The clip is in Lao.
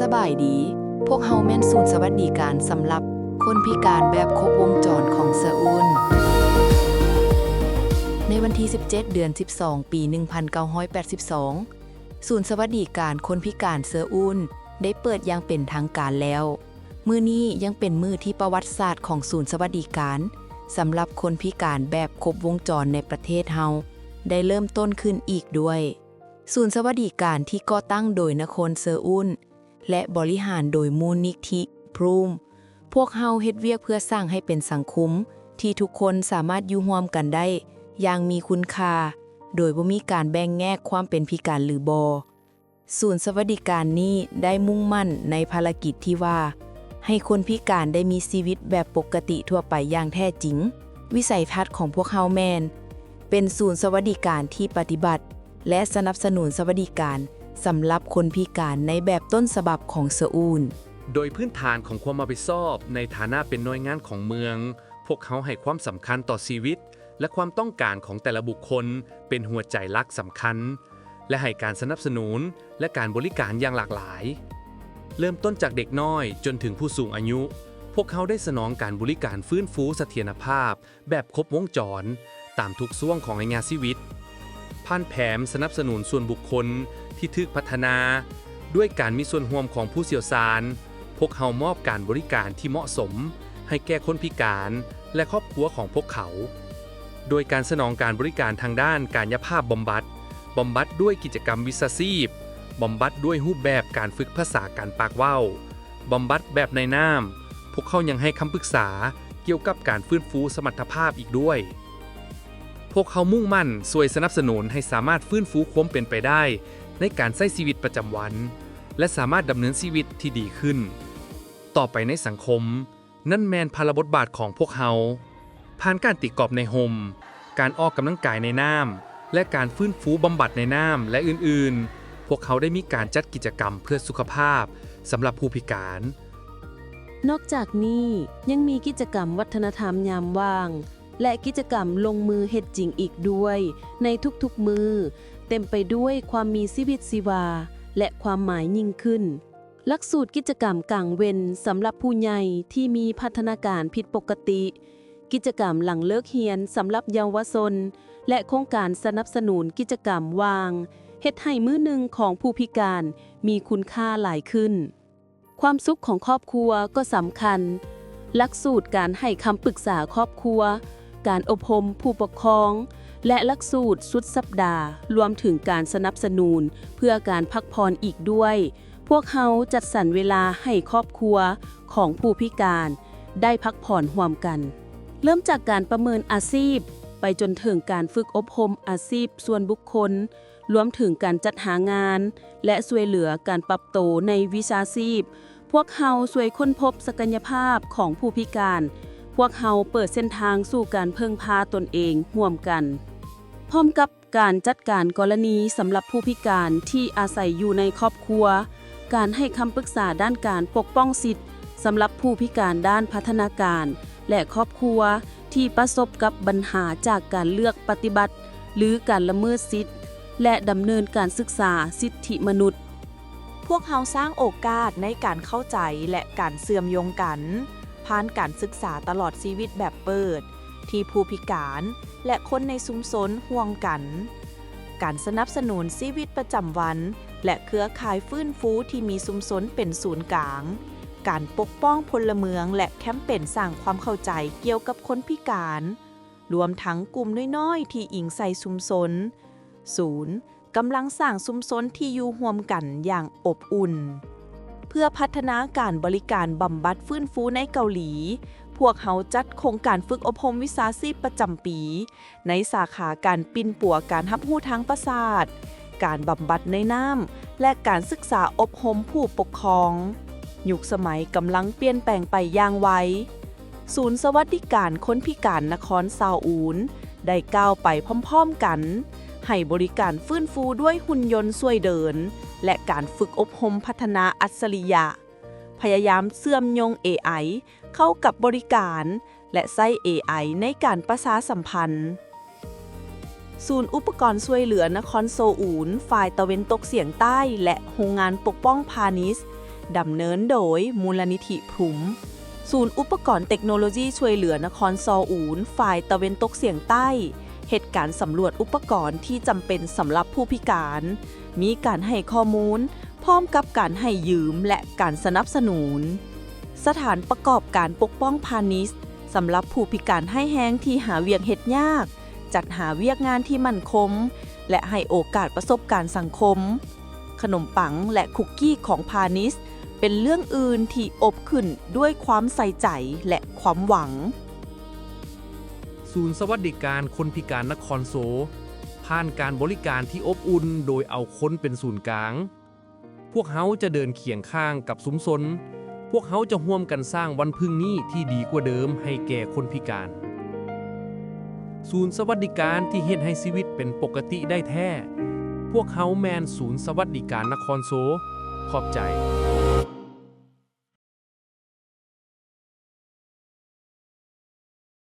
ສະບາຍດີ, ພວກເຮົາແມ່ນສູນສະຫວັດດີການສຳລັບຄົນພິການແບບຄົບວົງຈອນຂອງເຊີອູນ. ໃນວັນທີສິບເຈັດ ເດືອນສິບສອງ ປີໜຶ່ງພັນເກົ້າຮ້ອຍແປດສິບສອງ, ສູນສະຫວັດດີການຄົນພິການເຊີອູນໄດ້ເປີດຢ່າງເປັນທາງການແລ້ວ. ມື້ນີ້ຍັງເປັນມື້ທີ່ປະຫວັດສາດຂອງສູນສະຫວັດດີການສຳລັບຄົນພິການແບບຄົບວົງຈອນໃນປະເທດເຮົາໄດ້ເລີ່ມຕົ້ນຂຶ້ນອີກດ້ວຍ. ສູນສະຫວັດດີການທີ່ກໍ່ຕັ້ງໂດຍນະຄອນເຊີອູນ ແລະ ບໍລິຫານໂດຍມູນນິທິ Bloom. ພວກເຮົາເຮັດວຽກເພື່ອສ້າງໃຫ້ເປັນສັງຄົມທີ່ທຸກຄົນສາມາດຢູ່ຮ່ວມກັນໄດ້ຢ່າງມີຄຸນຄ່າ, ໂດຍບໍ່ມີການແບ່ງແຍກຄວາມເປັນພິການ ຫຼື ບໍ່. ສູນສະຫວັດດີການນີ້ໄດ້ມຸ່ງໝັ້ນໃນພາລະກິດທີ່ວ່າ ໃຫ້ຄົນພິການໄດ້ມີຊີວິດແບບປົກກະຕິທົ່ວໄປຢ່າງແທ້ຈິງ. ວິໄສທັດຂອງພວກເຮົາແມ່ນ ເປັນສູນສະຫວັດດີການທີ່ປະຕິບັດ ແລະ ສະໜັບສະໜູນສະຫວັດດີການສຳລັບຄົນພິການໃນແບບຕົ້ນສະບັບຂອງເຊີອູນ. ໂດຍພື້ນຖານຂອງຄວາມຮັບຜິດຊອບໃນຖານະເປັນໜ່ວຍງານຂອງເມືອງ, ພວກເຮົາໃຫ້ຄວາມສຳຄັນຕໍ່ຊີວິດ ແລະ ຄວາມຕ້ອງການຂອງແຕ່ລະບຸກຄົນເປັນຫົວໃຈຫຼັກສຳຄັນ ແລະ ໃຫ້ການສະໜັບສະໜູນ ແລະ ການບໍລິການຢ່າງຫຼາກຫຼາຍ. ເລີ່ມຕົ້ນຈາກເດັກນ້ອຍຈົນເຖິງຜູ້ສູງອາຍຸ, ພວກເຮົາໄດ້ສະໜອງການບໍລິການຟື້ນຟູສະຖຽນນະພາບ ແບບຄົບວົງຈອນຕາມທຸກຊ່ວງຂອງໄລຍະຊີວິດ, ຜ່ານແຜນສະໜັບສະໜູນສ່ວນບຸກຄົນທີ່ຖືກພັດທະນາ, ດ້ວຍການມີສ່ວນຮ່ວມຂອງຜູ້ຊ່ຽວຊານ, ພວກເຮົາມອບການບໍລິການທີ່ເໝາະສົມໃຫ້ແກ່ຄົນພິການ ແລະ ຄອບຄົວຂອງພວກເຂົາ, ໂດຍການສະໜອງການບໍລິການທາງດ້ານກາຍະພາບບຳບັດ, ບຳບັດດ້ວຍກິດຈະກຳວິຊາຊີບ, ບຳບັດດ້ວຍຮູບແບບການຝຶກພາສາການປາກເວົ້າ, ບຳບັດແບບໃນນ້ຳ, ພວກເຂົາຍັງໃຫ້ຄຳປຶກສາກ່ຽວກັບການຟື້ນຟູສະມັດຖະພາບອີກດ້ວຍ. ພວກເຮົາມຸ່ງໝັ້ນຊ່ວຍສະໜັບສະໜູນໃຫ້ສາມາດຟື້ນຟູຄວາມເປັນໄປໄດ້ໃນການໃຊ້ຊີວິດປະຈຳວັນ ແລະ ສາມາດດຳເນີນຊີວິດທີ່ດີຂຶ້ນຕໍ່ໄປໃນສັງຄົມ. ນັ້ນແມ່ນພາລະບົດບາດຂອງພວກເຮົາ. ຜ່ານການຕີກອບໃນຮົ່ມ, ການອອກກຳລັງກາຍໃນນ້ຳ ແລະ ການຟື້ນຟູບຳບັດໃນນ້ຳ ແລະ ອື່ນໆ, ພວກເຮົາໄດ້ມີການຈັດກິດຈະກຳເພື່ອສຸຂະພາບສຳລັບຜູ້ພິການ. ນອກຈາກນີ້, ຍັງມີກິດຈະກຳວັດທະນະທຳຍາມວ່າງ ແລະ ກິດຈະກຳລົງມືເຮັດຈິງອີກດ້ວຍໃນທຸກໆມື້, ເຕັມໄປດ້ວຍຄວາມມີຊີວິດຊີວາ ແລະ ຄວາມໝາຍຍິ່ງຂຶ້ນ. ຫຼັກສູດກິດຈະກຳກາງເວັນສຳລັບຜູ້ໃຫຍ່ທີ່ມີພັດທະນາການຜິດປົກກະຕິ, ກິດຈະກຳຫຼັງເລີກຮຽນສຳລັບເຍົາວະຊົນ ແລະ ໂຄງການສະໜັບສະໜູນກິດຈະກຳວ່າງ ເຮັດໃຫ້ມື້ໜຶ່ງຂອງຜູ້ພິການມີຄຸນຄ່າຫຼາຍຂຶ້ນ. ຄວາມສຸກຂອງຄອບຄົວກໍສຳຄັນ. ຫຼັກສູດການໃຫ້ຄຳປຶກສາຄອບຄົວ, ການອົບຮົມຜູ້ປົກຄອງ ແລະ ຫຼັກສູດສຸດສັບດາ, ລວມເຖິງການສະໜັບສະໜູນເພື່ອການພັກຜ່ອນອີກດ້ວຍ. ພວກເຮົາຈັດສັນເວລາໃຫ້ຄອບຄົວຂອງຜູ້ພິການໄດ້ພັກຜ່ອນຮ່ວມກັນ, ເລີ່ມຈາກການປະເມີນອາຊີບ ໄປຈົນເຖິງການຝຶກອົບຮົມອາຊີບສ່ວນບຸກຄົນ, ລວມເຖິງການຈັດຫາງານ ແລະ ຊ່ວຍເຫຼືອການປັບໂຕໃນວິຊາຊີບ. ພວກເຮົາຊ່ວຍຄົ້ນພົບສັກກະຍະພາບຂອງຜູ້ພິການ. ພວກເຮົາເປີດເສັ້ນທາງສູ່ການເພິ່ງພາຕົນເອງຮ່ວມກັນ. ພ້ອມກັບການຈັດການກໍລະນີສຳລັບຜູ້ພິການທີ່ອາໄສຢູ່ໃນຄອບຄົວ, ການໃຫ້ຄຳປຶກສາດ້ານການປົກປ້ອງສິດສຳລັບຜູ້ພິການດ້ານພັດທະນາການ ແລະ ຄອບຄົວທີ່ປະສົບກັບບັນຫາຈາກການເລືອກປະຕິບັດ ຫຼື ການລະເມີດສິດ ແລະ ດຳເນີນການສຶກສາສິດທິມະນຸດ. ພວກເຮົາສ້າງໂອກາດໃນການເຂົ້າໃຈ ແລະ ການເຊື່ອມໂຍງກັນ ຜ່ານການສຶກສາຕະຫຼອດຊີວິດແບບເປີດ ທີ່ຜູ້ພິການ ແລະ ຄົນໃນຊຸມຊົນຮ່ວມກັນ, ການສະໜັບສະໜູນຊີວິດປະຈຳວັນ ແລະ ເຄືອຂ່າຍຟື້ນຟູທີ່ມີຊຸມຊົນເປັນສູນກາງ, ການປົກປ້ອງພົນລະເມືອງ ແລະ ແຄມເປນສ້າງຄວາມເຂົ້າໃຈກ່ຽວກັບຄົນພິການ, ລວມທັງກຸ່ມນ້ອຍໆທີ່ອີງໃສ່ຊຸມຊົນ. ສູນ ກຳລັງສ້າງຊຸມຊົນທີ່ຢູ່ຮ່ວມກັນຢ່າງອົບອຸ່ນ. ເພື່ອພັດທະນາການບໍລິການບຳບັດຟື້ນຟູໃນເກົາຫຼີ, ພວກເຮົາຈັດໂຄງການຝຶກອົບຮົມວິຊາຊີບປະຈຳປີ ໃນສາຂາການປິ່ນປົວການຮັບຮູ້ທາງປະສາດ, ການບຳບັດໃນນ້ຳ ແລະ ການສຶກສາອົບຮົມຜູ້ປົກຄອງ. ຍຸກສະໄໝກຳລັງປ່ຽນແປງໄປຢ່າງໄວ. ສູນສະຫວັດດີການຄົນພິການນະຄອນຊາອູນ ໄດ້ກ້າວໄປພ້ອມໆກັນ, ໃຫ້ບໍລິການຟື້ນຟູດ້ວຍຫຸ່ນຍົນຊ່ວຍເດີນ ແລະ ການຝຶກອົບຮົມພັດທະນາອັດສະລິຍະ, ພະຍາຍາມເຊື່ອມໂຍງເອໄອເຂົ້າກັບບໍລິການ ແລະ ໃຊ້ເອໄອໃນການປະຊາສຳພັນ. ສູນອຸປະກອນຊ່ວຍເຫຼືອນະຄອນໂຊອູນ ຝ່າຍຕາເວັນຕົກສຽງໃຕ້ ແລະ ໂຮງງານປົກປ້ອງພານິດ ດຳເນີນໂດຍມູນນິທິພຣຸມ. ສູນອຸປະກອນເຕັກໂນໂລຊີຊ່ວຍເຫຼືອນະຄອນຊອອູນ ຝ່າຍຕາເວັນຕົກສຽງໃຕ້ ເຮັດການສຳຫຼວດອຸປະກອນທີ່ຈຳເປັນສຳລັບຜູ້ພິການ, ມີການໃຫ້ຂໍ້ມູນ ພ້ອມກັບການໃຫ້ຢືມ ແລະ ການສະໜັບສະໜູນ. ສະຖານປະກອບການປົກປ້ອງພານິດສຳລັບຜູ້ພິການຮ້າຍແຮງທີ່ຫາວຽກເຮັດຍາກ, ຈັດຫາວຽກງານທີ່ໝັ້ນຄົງ ແລະ ໃຫ້ໂອກາດປະສົບການສັງຄົມ. ຂະໜົມປັງ ແລະ ຄຸກກີ້ຂອງພານິດ ເປັນເລື່ອງອື່ນທີ່ອົບຂຶ້ນດ້ວຍຄວາມໃສ່ໃຈ ແລະ ຄວາມຫວັງ. ສູນສະຫວັດດີການຄົນພິການນະຄອນໂຊ ຜ່ານການບໍລິການທີ່ອົບອຸ່ນໂດຍເອົາຄົນເປັນສູນກາງ. ພວກເຮົາຈະເດີນຄຽງຂ້າງກັບຊຸມຊົນ. ພວກເຮົາຈະຮ່ວມກັນສ້າງວັນພຶ່ງນີ້ທີ່ດີກວ່າເດີມໃຫ້ແກ່ຄົນພິການ. ສູນສະຫວັດດີການທີ່ເຮັດໃຫ້ຊີວິດເປັນປົກກະຕິໄດ້ແທ້. ພວກເຮົາແມ່ນສູນສະຫວັດດີການນະຄອນໂຊ. ຂອບໃຈ.